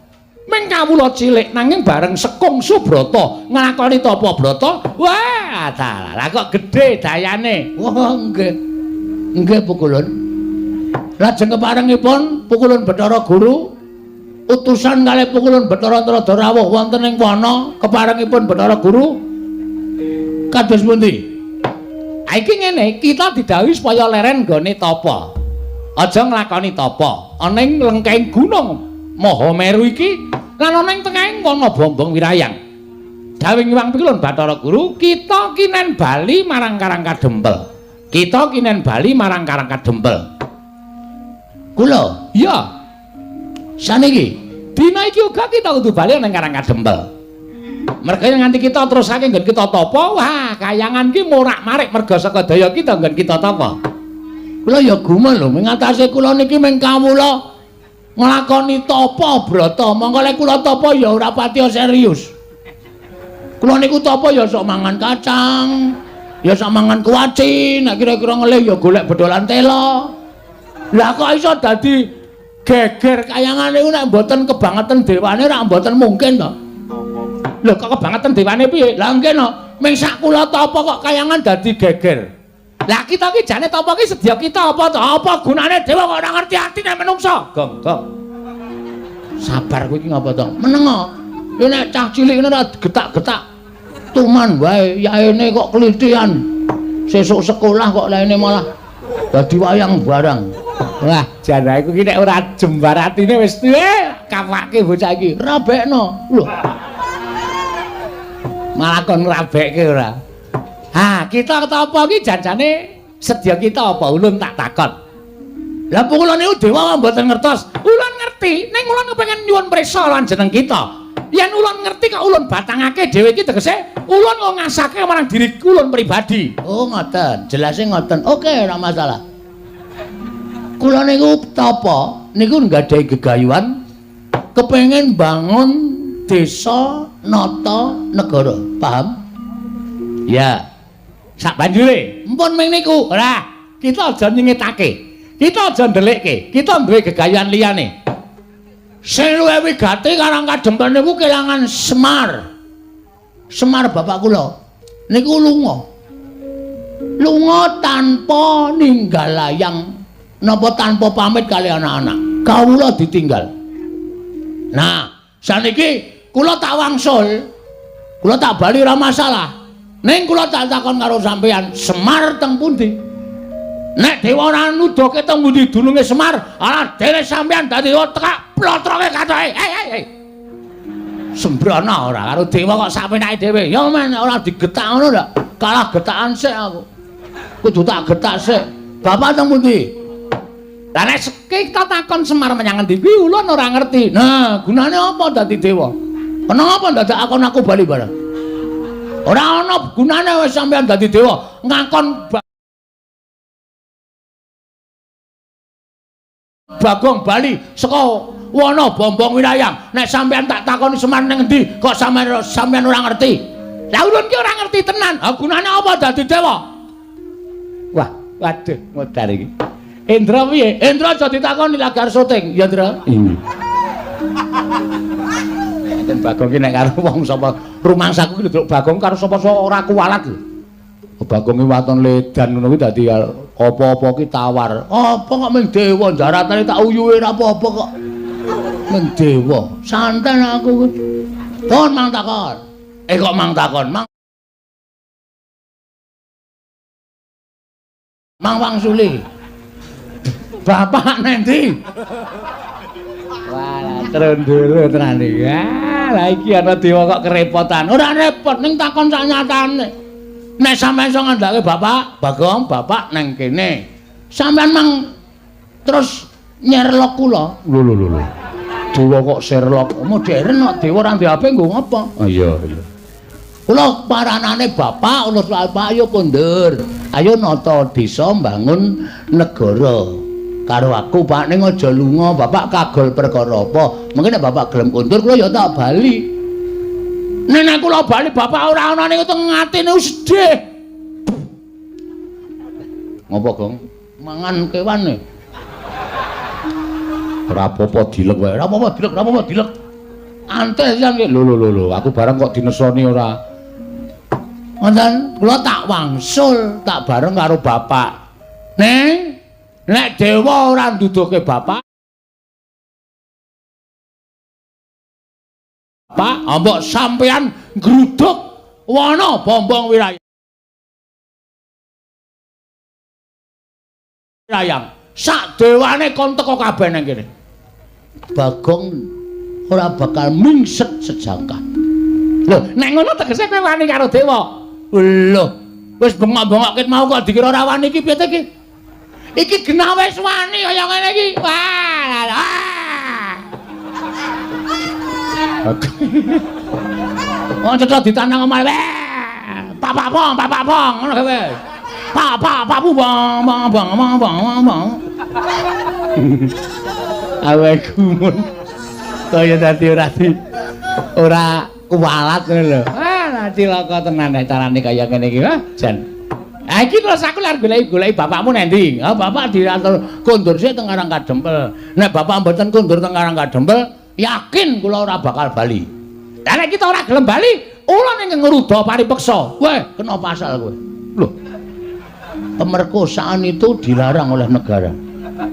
ming kawula cilik nanging bareng sekung subrata nglakoni tapa brata, wah dalah kok gedhe dayane. Wah nggih. Nggih Pukulun. Lajeng keparengipun Pukulun Bathara Guru utusan kalih Pukulun Bathara Narada rawuh wonten ing wana keparengipun Bathara Guru kados pundi? Ha iki ngene, kita didhawuhi supaya leren nggone tapa. Aja nglakoni tapa ana ing lengkeng gunung Mahameru iki lan ana ing tengahing wana Bombong Wirayang. Dawuh Hyang Pukulun Bathara Guru, kita kinen bali marang Karang Kadempel. Kita kinen bali marang Karang Kadempel. Kula? Iya. Saniki dina iki uga kita kudu bali nang Karang Kadempel. Merga nganti kita terusake nggon kita tapa, wah kayangan ki morak-marik merga saka daya kita nggon kita tapa. Kula ya gumun lho, ming atase kula niki ming kawula nglakoni tapa brata, mongko lek kula tapa ya ora patiya serius. Kula niku tapa ya sok mangan kacang, ya sok mangan kuaci, nek kira-kira ngelih ya golek bedolan tela. Lah kok iso dadi geger kayangan niku nek mboten kebangetan dewane ora mboten mungkin to. Lho kok kebangetan dewane piye? Lah nggih no, ming sak kula tapa kok kayangan dadi geger. Lah kita ki jane tapa ki sedya kita apa to? Apa gunane dewa kok ora ngerti atine menungsa? Gong, gong. Sabar kowe iki ngapa to? Menengo. Ya nek cah cilik ngene ora getak-getak tuman wae, yaene kok klithian. Sesuk sekolah kok laine malah dadi wayang barang. Wah, jan aku ki nek ora jembar atine wis tuwe kapake bocah iki. Rabekno. Lho. Malah kon ngrabekke ora. Ha, kita tapa ki janjane sedya kita apa ulun tak takon. Lah kula niku dewa mboten ngertos. Ulun ngerti, ning ulun kepengin nyuwun prisa lan jeneng kita. Yen ulun ngerti kok ulun batangake dhewe iki tegese ulun kok ngasake marang diri ulun pribadi. Oh, ngoten. Jelase ngoten. Oke, ora masalah. Kula niku tapa niku nggadahi gegayuhan kepengin bangun desa nata negara. Paham? Ya. Sak banjure, empun ming niku. Ora, kita aja nyingetake. Kita aja ndelikke. Kita duwe gegayuhan liyane. Sing luwih wigati Karang Kadempel niku kelangan Semar. Semar bapak kula niku lunga. Lunga tanpa ninggal layang napa tanpa pamit kali anak-anak. Kawula ditinggal. Nah, saniki kula tak wangsul. Kula tak bali ora masalah. Ning kula tak takon karo sampeyan, Semar teng pundi? Nek dewa ora nuduhke teng pundi dununge Semar, ala dene sampeyan dadi tekak plotroke katoke. Hei hei hei. Sembrono ora karo dewa kok sapenake dhewe. Ya men ora digetak ngono ndak. Kalah getakan sik aku. Kudu tak getak sik. Bapak teng pundi? Lah nek kita takon Semar menyang ngendi kuwi ulun ora ngerti. Nah, gunane apa dadi dewa? Kenapa dadak akon aku bali barang? Ora ana gunane wis sampean dadi dewa, ngakon Bagong bali saka wana Bombong Wirayang. Nek sampean tak takoni Semar ning endi, kok sampean ora ngerti? Lah ulun ki ora ngerti tenan. Ha gunane apa dadi dewa? Wah, waduh modar iki. Indra piye? Indra aja ditakoni lagi arep syuting, ya Indra. Iya. Enten Bagong ki nek karo wong sapa rumangsaku ki lho Bagong karo sapa-sapa ora kuwalat lho. Bagong ki waton ledan ngono kuwi dadi apa-apa ki tawar. Apa kok ming dewa jaratane tak uyuhe ora apa-apa kok. Ming dewa. Santen aku. Pun mang takon. Eh kok mang takon? Mang Mang Wangsuli. Bapak nendi? Wah, trondolo tenan iki. Ah, lah iki ana dewa kok kerepotan. Ora repot ning takon sak nyatane. Nek sampean iso ngandhake bapak, Bagong, bapak nang kene. Sampean mang terus nyerlok kula. Lho lho lho. Dewa kok Sherlock. Modern kok dewa ora ndek HP nggo ngapa? Oh iya iya. Kula paranane bapak, kula bapak ayo kondur. Ayo nata desa mbangun negara. Karo aku Pak ning aja lunga, bapak kagol perkara apa? Mungkin nek bapak gelem kondur kula ya tak bali. Nek nek kula bali bapak ora ana niku teng atine sedih. Ngopo, Gong? Mangan kewan e. Ora apa-apa dilek wae. Ora apa-apa dilek, ora apa-apa dilek. Antes jan ki. Lho lho lho, aku bareng kok dinesoni ora. Ngoten, kula tak wangsul, tak bareng karo bapak. Neng, nek dewa ora nduduhke bapak, Pak, ambok sampean nggruduk wana Bombong Wirayang. Sak dewane kon teko kabeh nang kene. Bagong ora bakal mingset sejangkah. Lho, nek ngono tegese kowe wani karo dewa. Lho, wis bengok-bengok ket mau kok dikira ora wani iki piye ta iki? Iki genah wis wani kaya ngene iki. Wah. Wong cetha ditandang omahe. Pak pong, pak pong, ngono kowe. Pak pak pak bu bang bang bang bang bang bang. Awe gumun. Kaya dadi ora kuwalat ngono lho. Ah, cilaka tenan nek carane kaya ngene iki. Wah, jan. Ha iki terus aku lak goleki-goleki bapakmu nang ndi? Ha bapak diatur kondur sik teng Karang Kadempel. Nek bapak mboten kondur teng Karang Kadempel, yakin kula ora bakal bali. Lah nek kita ora gelem bali, ulun ing ngruda paripeksa. Weh, kena pasal kowe. Lho. Pemerkosaan itu dilarang oleh negara.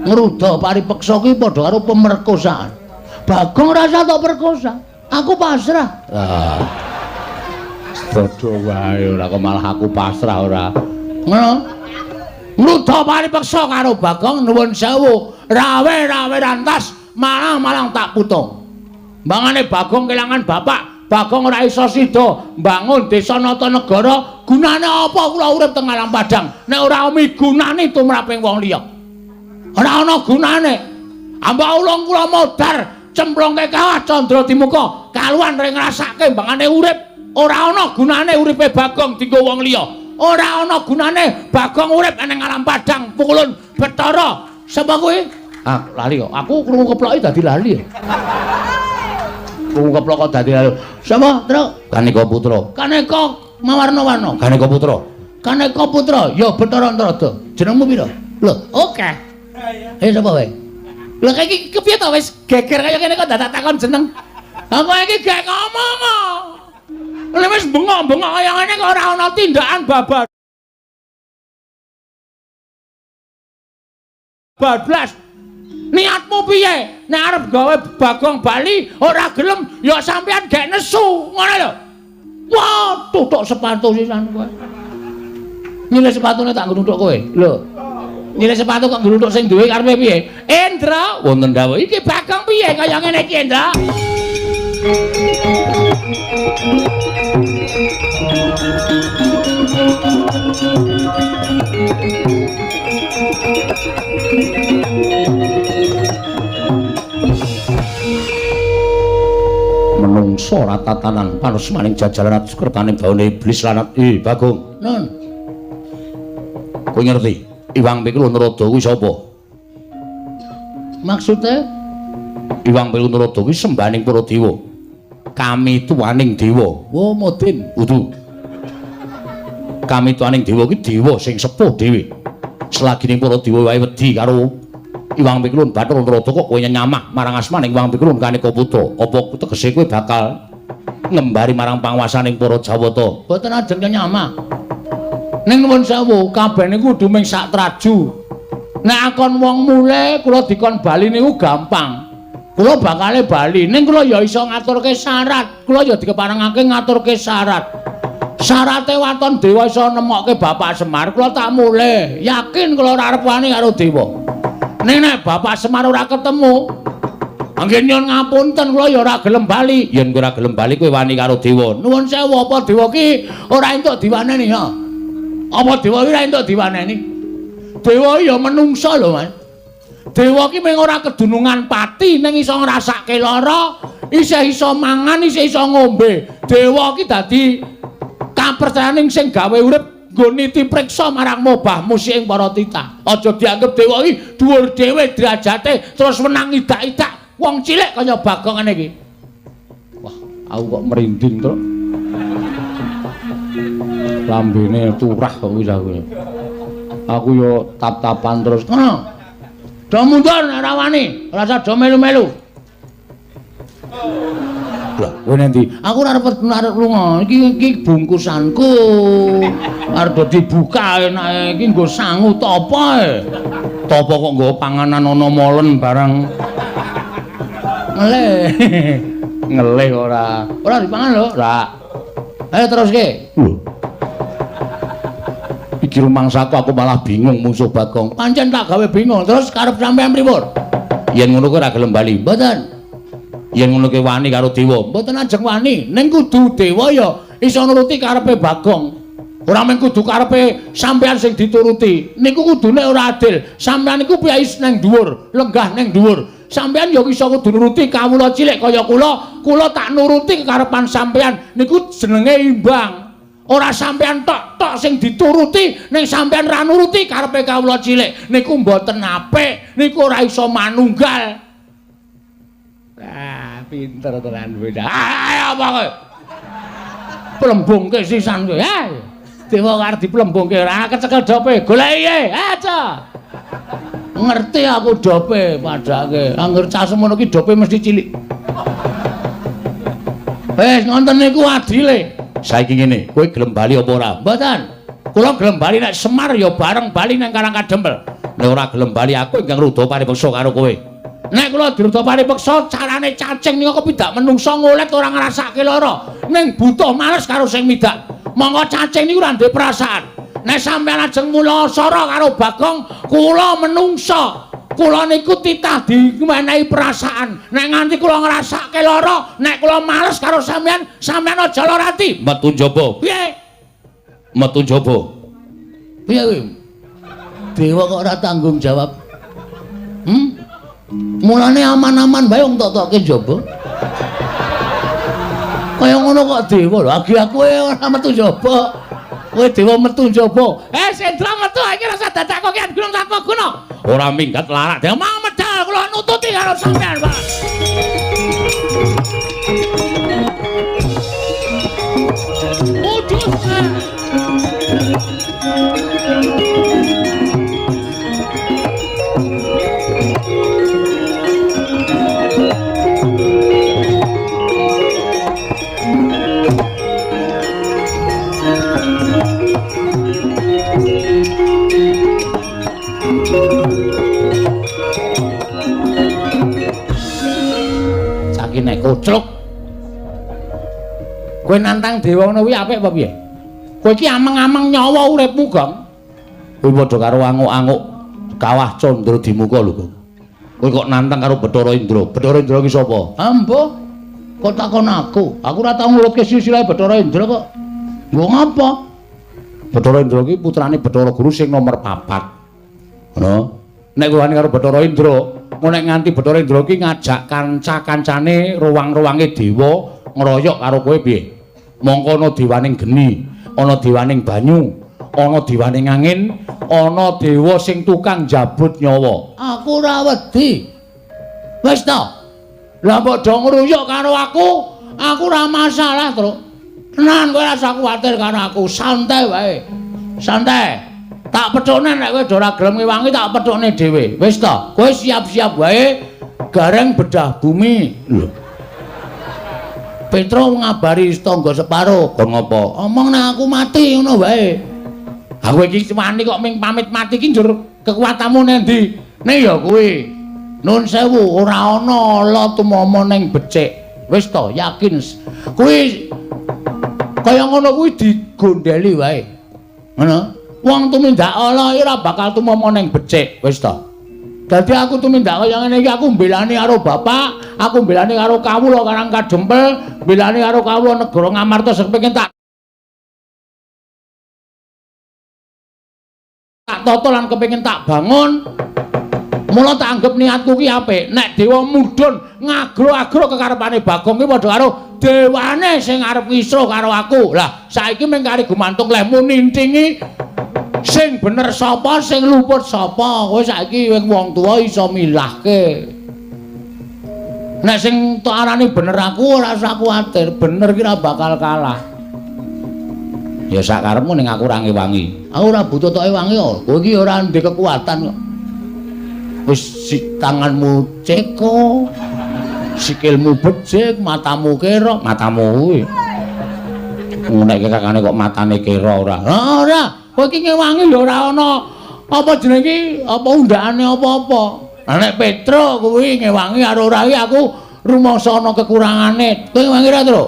Ngruda paripeksa kuwi padha karo pemerkosaan. Bagong rasa tok perkosa. Aku pasrah. Ah. Padha wae ora kok malah aku pasrah ora. Ngono. Ngruda paripeksa karo Bagong nuwun sewu. Rawe-rawe rantas, malang-malang tak putung. Mbangane Bagong kelangan bapak, Bagong ora iso sida mbangun desa nata negara. Gunane apa kula urip teng alam padang nek ora migunani tumraping wong liya? Ora ana gunane. Ambok ulung kula modar cemplungke kawah candra dimuka, kaluan ring ngrasake mbangane urip. Ora ana gunane uripe Bagong dienggo wong liya. Ora ana gunane Bagong urip ning alam padang pukulun Bathara. Sapa kuwi? Ah, lali kok. Aku krungu keploki dadi lali. Krungu keplok kok dadi lali. Sapa, Truk? Kaneka Putra. Kaneka mawarna-warna. Kaneka Putra. Kaneka Putra, ya Bathara Antarada. Jenengmu pira? Lho, oke. Eh sapa wae? Lho iki kepiye to wis geger kaya ngene kok dadak takon jeneng. Aku iki gek ngomong. Lha wis bengok-bengok kaya ngene kok ora ana tindakan babar. Bablas. Niatmu piye? Nek arep gawe Bagong bali ora gelem ya sampean gek nesu, ngono lho. Wah, tutuk sepatu sisan kowe. Nyilih sepatune tak nggruntuk kowe. Lho. Nyilih sepatu kok nggruntuk sing duwe karepe piye? Indra, wonten dawuh. Iki Bagong piye kaya ngene iki, Indra? Menungso ora tatanan panusmaning jajaran kertane baune iblis lanat. Bagong. Nun. Kowe ngerti Iwang Pikul Narada kuwi sapa? Maksude Iwang Pikul Narada kuwi sembahaning para dewa. Kami tuaning dewa. Oh, modin. Kudu. Kami tuaning dewa kuwi dewa sing sepuh dhewe. Selagining para dewa wae wedi karo Iwang Pikulun Bathara Narada kok kowe nyamah marang asmaning Iwang Pikulun Kaneka Putra. Apa tegese kowe bakal ngembari marang panguwasaning para Jawata? Mboten ajeng nyamah. Ning nuwun sewu, kabeh niku kudu ming sak traju. Nek akon wong mule kula dikon bali niku gampang. Kula bakale bali, ning kula ya iso ngaturke syarat. Kula ya dikeparengake ngaturke syarat. Syarate waton dewa iso nemokke Bapak Semar, kula tak mule. Yakin kula ora arep wani karo dewa. Ning nek Bapak Semar ora ketemu, anggen nyuwun ngapunten kula ya ora gelem bali. Yen kowe ora gelem bali kowe wani karo dewa. Nuwun sewu, apa dewa ki ora entuk diwaneni ya? Apa dewa ki ora entuk diwaneni? Dewa ya menungsa lho, Mas. Dewa ki mung ora kedunungan pati ning iso ngrasake lara, isih iso mangan, isih iso ngombe. Dewa ki dadi kapercayaning sing gawe urip nggo niti priksa marang mobah musik ing para titah. Aja dianggep dewa iki dhuwur dhewe derajate terus wenang idak-idak wong cilik kaya Bagong ngene iki. Wah, aku kok merinding, Truk. Lambene turah kok wis aku. Aku yo tap-tapan terus. Ngono. Do mundur nek ora wani, ora usah do melu-melu. Lah, kowe nanti, aku ora arep lunga. Iki iki bungkusanku. Arep dibuka enake iki nggo sangu tapa e. Tapa kok nggo panganan ana molen barang. Ngelih. Ngelih ora. Ora dipangan lho, ora. Ayo teruske. Lho. Iki rumangsaku aku malah bingung mungsuh Bagong. Pancen tak gawe bingung. Terus karep sampean pripun? Yen ngono kowe ora gelem bali. Mboten. Yen ngono kowe wani karo dewa. Mboten ajeng wani. Ning kudu dewa ya iso nuruti karepe Bagong. Ora mung kudu karepe sampean sing dituruti. Niku kudune ora adil. Sampean niku piyai nang dhuwur, lenggah nang dhuwur. Sampean ya iso kudu nuruti kawula cilik kaya kula. Kula tak nuruti kekarepan sampean. Niku jenenge imbang. Ora sampean tok-tok sing dituruti, ning sampean ra nuruti karepe kawula cilik. Niku mboten apik, niku ora iso manunggal. Ah, pinter tenan bocah. Ayo apa kowe? Plembungke sisan kowe. Ayo. Dewa arep diplembungke ora kecekel dope. Goleki aja. Ngerti aku dope padake. Angger cah semono ki dope mesti cilik. Wis ngonten niku adile. Saiki ngene, kowe gelem bali apa ora? Mboten. Kula gelem bali nek Semar ya bareng bali nang Karang Kadempel. Nek ora gelem bali aku ingkang rudha paripeksa karo kowe. Nek kula dirudha paripeksa carane cacing niku kepidak menungsa ngolet ora ngrasake lara. Ning butuh males karo sing midak. Monggo cacing niku ora duwe perasaan. Nek sampeyan ajeng mula sara karo Bagong, kula menungsa. Kula niku titah dimenehi perasaan. Nek nganti kula ngrasake lara, nek kula males karo sampeyan, sampeyan aja lara ati. Metu njaba. Piye? Metu njaba. Piye kuwi? Dewa kok ora tanggung jawab. Hmm? Mulane aman-aman bae wong tok-tokke njaba. Kaya ngono kok dewa lho, agi aku ora metu njaba. Kowe dewa metu njaba. Sendra metu iki rasa dadak kok kian gunung tanpa guna. Ora minggat larak. Dewa mau medal kula nututi karo sampean, Pak. Udus. Saiki nek kocluk. Kowe nantang dewa ngono kuwi apik apa piye? Kowe iki ameng-ameng nyawa uripmu, Gong. Kowe padha karo anguk-anguk kawah Candra Dimuka lho, Gong. Kowe kok nantang karo Bathara Indra. Bathara Indra ki sapa? Ambuh. Kok takon aku? Aku ora tau ngurutke silsilah Bathara Indra kok. Nggo ngapa? Bathara Indra ki putrane Bathara Guru sing nomor 4. Ngono. Nek kuwi karo Bathara Indra, engko nek nganti Bathara Indra ki ngajak kanca-kancane ruwang-ruwange dewa ngroyok karo kowe piye? Mongko ana dewaning geni, ana dewaning banyu, ana dewaning angin, ana dewa sing tukang njabut nyawa. Aku ora wedi. Wis to. Lah mbok do ngruyuk karo aku, aku ora masalah, Truk. Tenan kowe ora usah kuwatir karo aku, santai wae. Santai. Tak pethukne nek kowe do ora gelem ngewangi tak pethukne dhewe. Wis to, kowe siap-siap wae gareng bedah bumi. Lho. Petro ngabari tangga separo, kon ngopo? Omong nek aku mati ngono wae. Aku iki wani kok ming pamit mati ki njur kekuatanmu nang ndi? Nek ya kuwi. Nun sewu ora ana ala tumama ning becik. Wis to, yakin. Kuwi kaya ngono kuwi digondheli wae. Ngono. Wong tumindak ala ora bakal tumama ning becik, wis to. Dadi aku tumindak kaya ngene iki aku mbelani karo bapak, aku mbelani karo kawula Karang Kadempel, mbelani karo kawula negara Ngamarta sing pengen tak tata lan kepengin tak bangun. Mula tak anggap niatku ki apik. Nek dewa mudhun ngagro-agro kekarepane Bagong ki padha karo dewane sing arep ngisruh karo aku. Lah saiki mung kari gumantung lehmu nintingi sing bener sapa, sing luput sapa. Kowe saiki wong tuwa iso milahke. Nek sing tok arani bener aku ora usah kuwatir, bener ki ora bakal kalah. Ya sak karepmu ning aku ora ngewangi. Aku ora butuh tok ewangi kok. Kowe iki ora ndek kekuatan kok. Wis tanganmu ceko, sikilmu becik, matamu kera, matamu kuwi. Nek kakane kok matane kera ora. Ora, kowe iki ngewangi lho ora ana apa jenenge iki, apa undakane apa-apa. Lah nek Petro kuwi ngewangi karo ora iki aku rumangsa ana kekurangane. Kowe ngewangi ora, Tru?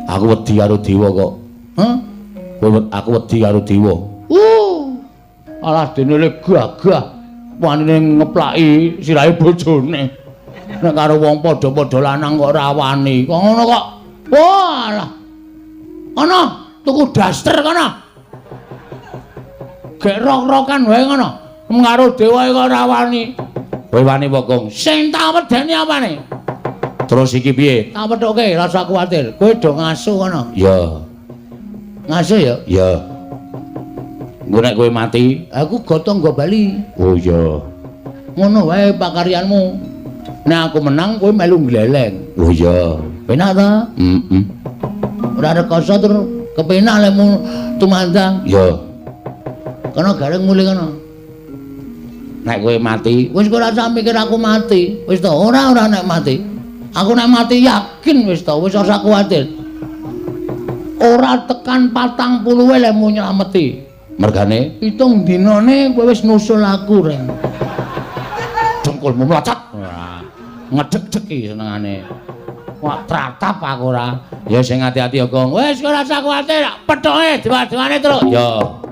Aku wedi karo dewa kok. Hah? Kowe aku wedi karo dewa. Alah dene le gagah. Wanine ngeplaki sirahe bojone. Nek karo wong padha-padha lanang kok ora wani. Kok ngono kok. Walah. Ana tuku daster kono. Gek rok-rokan wae ngono. Karo dewa kok ora wani. Kowe wani apa, Gong? Sing tak wedeni apane? Terus iki piye? Tak pethuke, rasa kuwatir. Kowe do ngasu kono. Ya. Ngasu ya? Ya. Engko nek kowe mati, aku gotong nggo bali. Oh iya. Ngono wae pakaryanmu. Nek aku menang kowe melu gleleng. Oh iya. Penak ta? Heeh. Ora rekoso tur kepenak lemu tumandang. Iya. Kono gareng mulih kono. Nek kowe mati, wis kowe ora usah mikir aku mati. Wis to, ora nek mati. Aku nek mati yakin wis to, wis ora usah kuwatir. Ora tekan 40 lemu nylameti. Mergane 7 dinane kowe wis nusul aku, Reng. Dengkulmu mlocot. Ora. Ngedeg-deg iki senengane. Wah, tratap aku ora. Ya sing ati-ati ya, Gong. Wis ora usah kuwatir, pethoke dewa-dewane terus. Ya. Oh.